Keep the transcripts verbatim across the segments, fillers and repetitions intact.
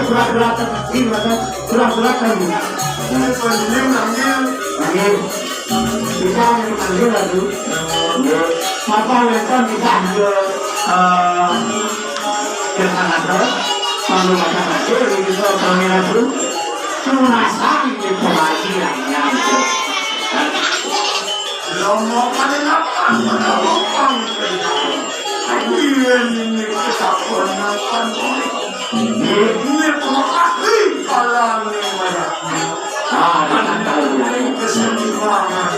Surat-surat, surat-surat, surat-surat. Ini panjenengan manggil. Manggil. Kita yang manggil lagi. Apa wénten kita ke, eh, ke sana, ke? Kalau ada manggil, kita panggil lagi. Cuma saling pengajian yang itu. Lomo kali lapan pada lubang. Iya, ini kita pernah kan. Ini pengakhi kalane mayatnya. Ah, ini keseimbangan.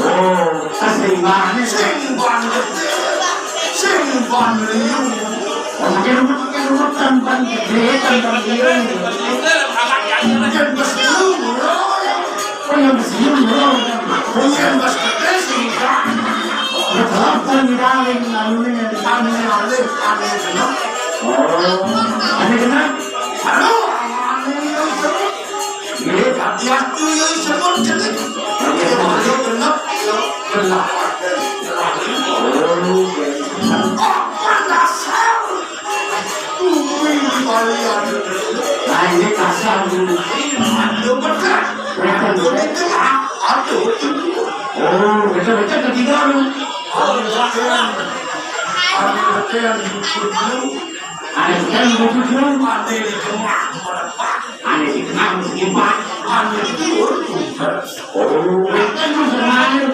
Oh, keseimbangan. Sing ban gede, sing ban liu. Oh, makin rumit, makin rumit, tambah gede, tambah liu. Yang besi, oh, yang besi, oh. Oh, yang besi gede, sing ban. Betul, kan, di dalam, lalu ini yang di sana. Ane alih, ane genep. Oh, ane genep. Aduh, ane genep. Nggih, hati-hati ya, sebut jeneng. Ya, ya, genep, ya, genep. Oh, nggih. Apa dasar? Kuwi di Bali ada. Nah, ini kasar dulu. Aduh, bener. Aduh, di tengah. Aduh, di tengah. Oh, betul-betul ketiga lu. Aduh, betul. Aduh, betul. Ane sing butuh. Ane di tengah, ane di tengah, ane di tengah. Oh, enten tuh kemarin.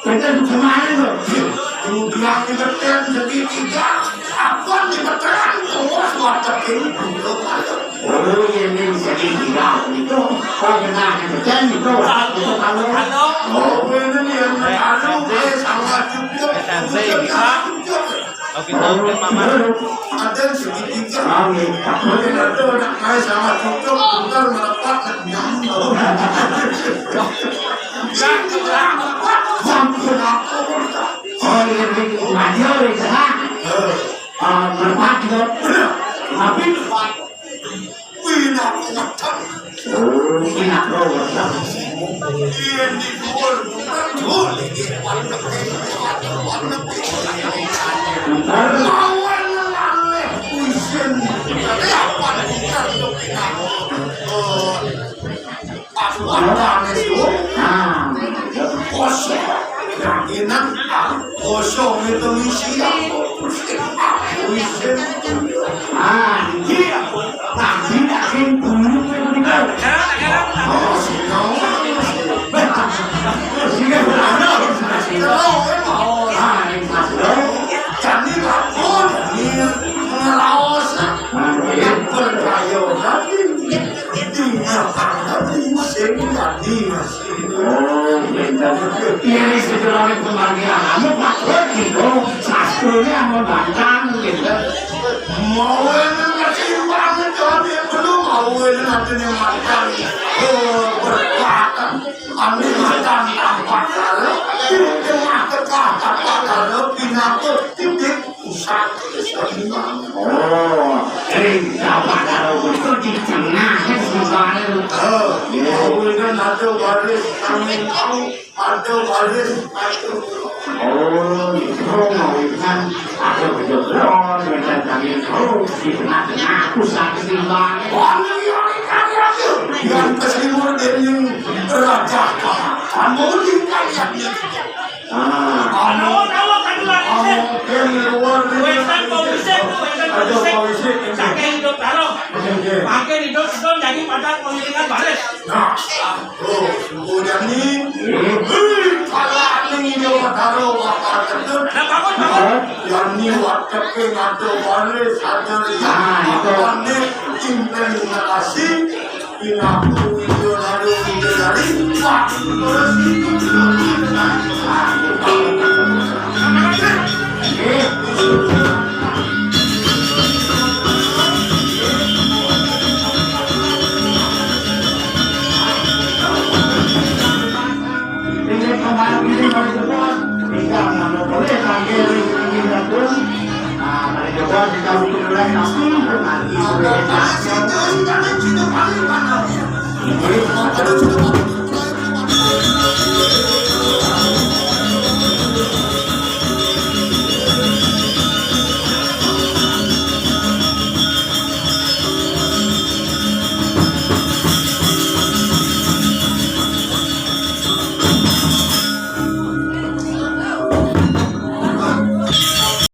Enten tuh kemarin, loh. Kemudian di beton segitiga, apa di beton? Oh, suatu pintu. Oh, ini segitiga itu. Oh, kena di beton itu. Itu kalau. Oh, ini yang anu, eh, sama juga. Bukan sama juga. Oke, oke, Mama. Ada segitiga. Mungkin ada anak saya sama cucuk, bentar melepas. Sampun aku. Oh, iya, iya, iya. Maju, iya, sana. Eh. Ah, melepas juga. Tapi, Pinaka ngedhep. Oh, pinaka ngedhep. Yen di dhuwur, dhuwur iki panepe, panepe. Bener. Lawan laleh isin. Tapi apa nih, pinaka? Oh. Aku apa nih, Bro? Nah. Kosong. Yang enak, ah, kosong itu isi apa? Aku isin. Ah, iya. Tapi yakin dulu itu. Oh, sih, no. Sehingga berada. Ah, ini Mas Bro. Jadi lapor, ini ngelaos. Nah, iya. Berkayo, tapi tinggal, tapi sing tadi masih. Oh, pinter. Iya, nih, sebenarnya pemanggilan kamu, Pak, gitu. Sastranya mau bantang, gitu. Mau ini masih banget, tapi belum mau ini nanti nih makan. Oh, berkatan. Ane makan tampak karo, itu mah kekah tampak karo, pinatu, titik, pusat, keseimbangan. Oh, eh, tampak karo itu di tengah, kan, sebenarnya. Oh, iya. Mau ini nanti baris, kami tahu. Aduh, aduh, aduh. Oh, itu mau ikan. Aduh, betul, betul. Ikan kami tahu di tengah-tengah pusat keseimbangan. Oh, iya, iya, iya, iya. Yang keseimbangan dari raja. Kamu di kalian. Ah. Anu, anu, kan luar biasa. Anu, kan luar biasa. Wetan kok bisa, wetan kok bisa. Aduh, kok bisa. Saking hidup taruh. Oke, oke. Makin hidup, hidup jadi pada pengiringan baris. Nah. Oh, kemudian ini, wih, kalau ini dia mau taruh bakal kentut. Nah, bangun, bangun. Yang ini waktu ke ngatur balik, sadar ya, apa nih, implementasi, pinatu,